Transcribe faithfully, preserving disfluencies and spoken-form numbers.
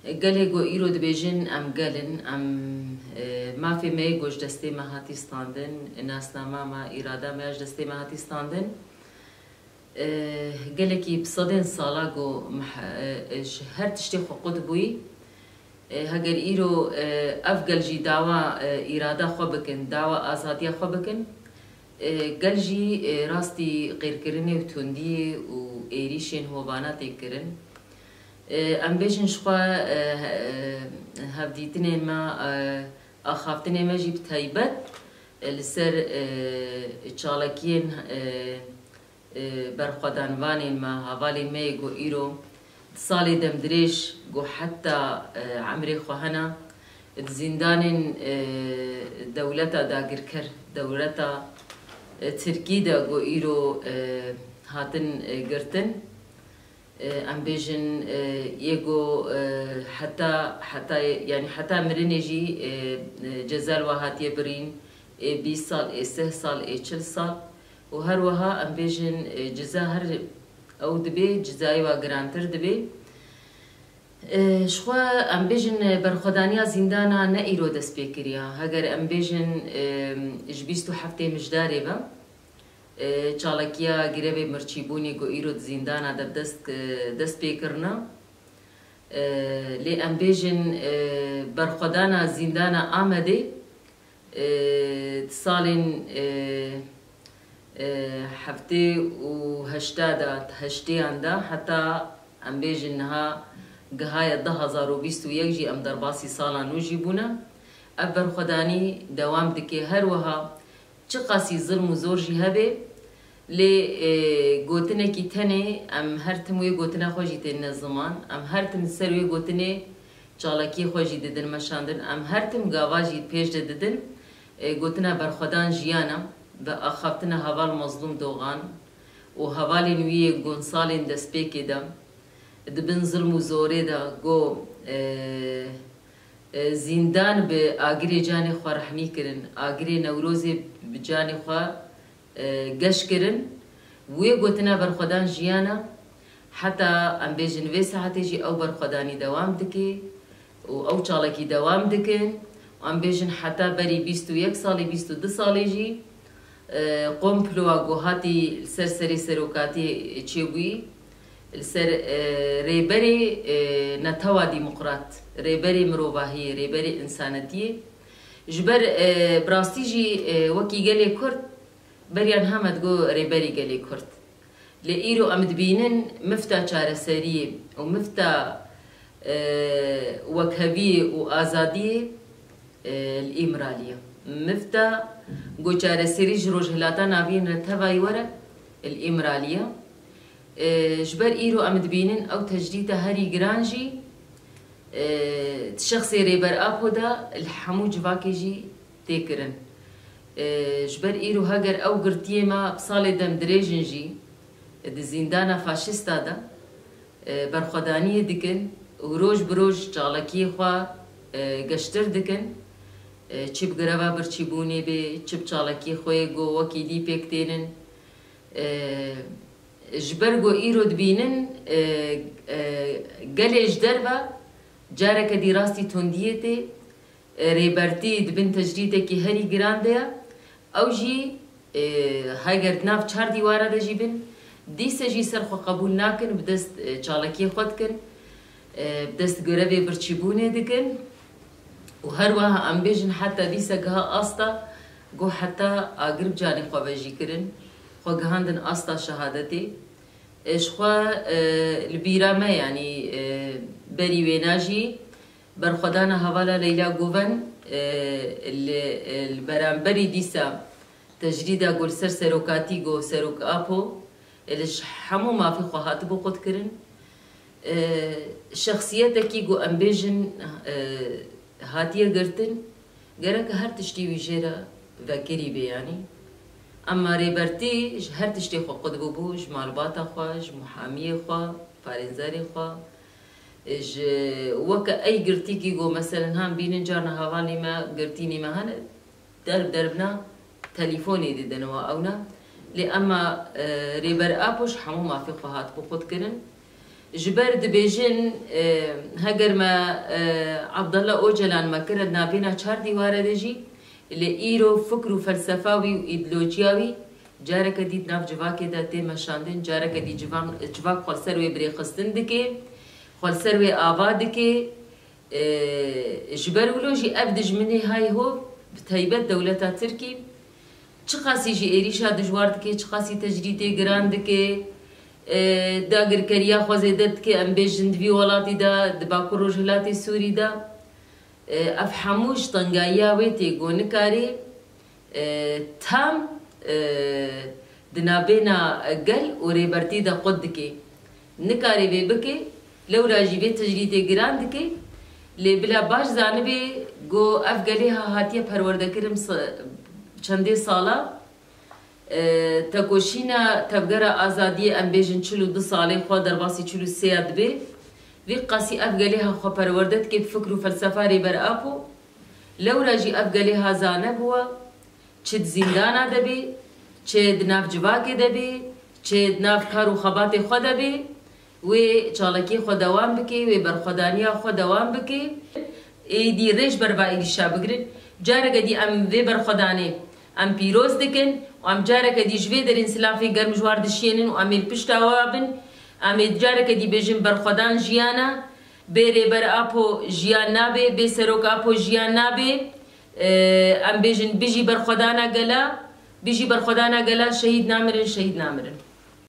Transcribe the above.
Gelê ku îro dibêjin em gel in, em, e, mafê me yê ku ji destê me hatî standin, nasnama me, îrada me ya ji destê me hatî standin. E, gelekî bi sedên sala ku meh-, e, ji her tiştê xwe qut bûyî. E, heger îro, e, ev gel jî dawa, e, îrada xwe bikin, dawa azadiya xwe bikin, e, gel jî, e, rastî qîrkirinê û tundiyê û êrîşên hovana tê kirin. E, em bêjin ji xwe, e, he-, e, hevdîtinên me, e, axaftinê me jî bi taybet, e, li ser, e, çalakiyên, e, e, berxwedanvanên me, hevalên me yê ku îro di salê demdirêj ku heta, e, emrê xwe hene, di zîndanên, e, dewleta dagirker, dewleta, e, Tirkî de ku îro, e, hatin, e, girtin. E, em bêjin, e, yê ku, e, heta, heta, yanî heta mirinê jî, e, e, ceza li we hatiye birîn, ê bîst sal, ê sih sal, ê çil sal û her wiha em bêjin, e, ciza her ew dibê, cizayê wa girantir dibê. E, ji xwe em bêjin, e, berxwedaniya zîndana ne îro dest pê kiriya. Heger em bêjin, e, ji bîst û heftê Mijdarê ve, e, çalakiya grevê birçîbûnê ku îro di zîndana de bi dest, e, dest pê kirina. E, lê em bêjin, e, berxwedana zîndana Amedê, e, di salên, e, e, heftê û heşta de, heştêyan de heta em bêjin niha gihaye du hazar û bîst û yek jî em derbasî sala nû jî bûne. Ev berxwedanî dewam dike. Her wiha çiqasî zilm û zor jî hebe, lê, e, gotinekî tenê, em her tim wê gotina xwe jî têne ziman, em her tim li ser wê gotinê çalakiyê xwe jî didin meşandin, em her tim gava jî pêş de didin, e, gotina berxwedan jiyan e, bi axaftina heval Mazlûm Dogan û hevalên wî yê gon salên destpêkê de, di bin zilm û zorê de, go, e, e, zîndan bi agirê canê xwe rehnî kirin, agirê Newrozê bi canê xwe, e, geş kirin. Wê gotina berxwedan jiyan e, heta em bêjin vê saetê jî ew berxwedanî dewam dike û ew çalakî dewam dikin. Em bêjin heta berî bîst û yek salê, bîst û du salê jî, e, komploa ku hatî li ser serê serokatiyê çêbûyî, li ser, e, rêberê, e, netewa demokrat, rêberê mirovahiyê, rêberê însanetiyê. Ji ber, e, bi rastî jî, e, wekî gelê Kurd, beriya niha me digo rêberî gelê Kurd. Lê îro em dibînin mifta çareseriyê û mifta, e, wekheviyê û azadiyê, e, li Îmralî ye. Mifta ku çareserî ji Rojhilata Navîn re tevayî were, li Îmralî ye. E, ji ber îro em dibînin ew tecrîda herî giran jî, e, di şexsê Rêber Apo de li hemû civakê jî tê kirin. E, ji ber îro heger ew girtiyê me bi salê dem dirêj in jî, e, di zîndana faşista de, e, berxwedaniyê dikin û roj bi roj çalakiyê xwe, e, geştir dikin. E, çi bi greva birçîbûnê bê, çi bi çalakiyê xwe yê ku wekî dî pêk tênin. E, ji ber ku îro dibînin, e, e, gelê ji derve careke dî rastî tundiyê tê, e, rêbertî di bin tecrîdekî herî giran de ye. Ew jî, e, heger di nav çar dîwara de jî bin, dîse jî ser xwe qebûl nakin, bi dest, e, çalakiyê xwe dikin, e, bi dest grevê birçîbûnê dikin. Û her wiha em bêjin heta dîse giha asta ku heta agir bi canê xwe ve jî kirin, xwe gihandin asta şehadetê. E, ji xwe, e, li bîra me, yanî, e, berî wêna jî berxwedana hevala Leyla Guven, e, li, e, li beramberî dîsa tecrîda ku li ser serokatî ku Serok Apo, e, li ji hemû mafê xwe hatibû qutkirin. E, şexsiyetekî ku em bêjin, e, hatiye girtin, gerek her tiştî wî jê re vekirî bê, yanî. Ema rêbertî ji her tiştê xwe qut bûbû, ji malbata xwe, ji muhamiyê xwe, parêzerê xwe, ji weke ey girtîkî ku, meselen, han bînin carna hevalî me, girtînî me hene, der bi der bina telîfonê didin wa ewna. Lê ema, e, Rêber Apo ji hemû mafê xwe hatibû qutkirin. Ji ber dibêjin, e, heger me, e, Abdullah Ocalan me kire di navbêna çar dîware de jî, lê îro fikr û felsefa wî û îdeolojiya wî careke dî di nav civakê de tê meşandin, careke dî civan, civak xwe li ser wê birêxistin dike, xwe li ser wê ava dike. E, ji ber wilo jî ev dijminê hay hov, bi taybet dewleta Tirkî, çiqasî jî êrîşa dijwar dike, çiqasî tecrîdê giran dike, e, dagirkeriya xwe zêde dike, em bêjin di vî welatî de, di Bakur Rojhilatê Sûrî de. E, ev hemû ji tengayiya wê tê ku nikarê, e, tam, e, di navbêna gel û rêbertî de qut dike. Nikarê vê bike, lewra jî vê tecrîdê giran dike. Lê bila baş zanibê ku ev gelê ha hatiye perwerdekirin se-, çendê sala, e, tekoşîna Tevgera Azadiyê, em bêjin çil û du salê xwe, derbasî çil û sê ya dibe. Vî qasî ev gelê ha xwe perwerde dike bi fikr û felsefa Rêber Apo. Lewra jî ev gelê ha zane bûwe, çi di zîndana de bê, çi di nav civakê de bê, çi di nav kar û xebatê xwe de bê, wê çalakiyê xwe dewam bike, wê berxwedaniya xwe dewam bike. Êdî rê ji ber va êdî şa bigirin. Careke dî em vê berxwedanê em pîroz dikin û em careke dî ji vê derên silafên germ ji war dişiyênin û em ê li pişta we bin. Em ê careke dî bêjin berxwedan jiyan e. Bê Rêber Apo jiyan nabe, bê Serok Apo jiyan nabe. Em bêjin bijî berxwedana gela, bijî berxwedana gela, şehîd namirin, şehîd namirin.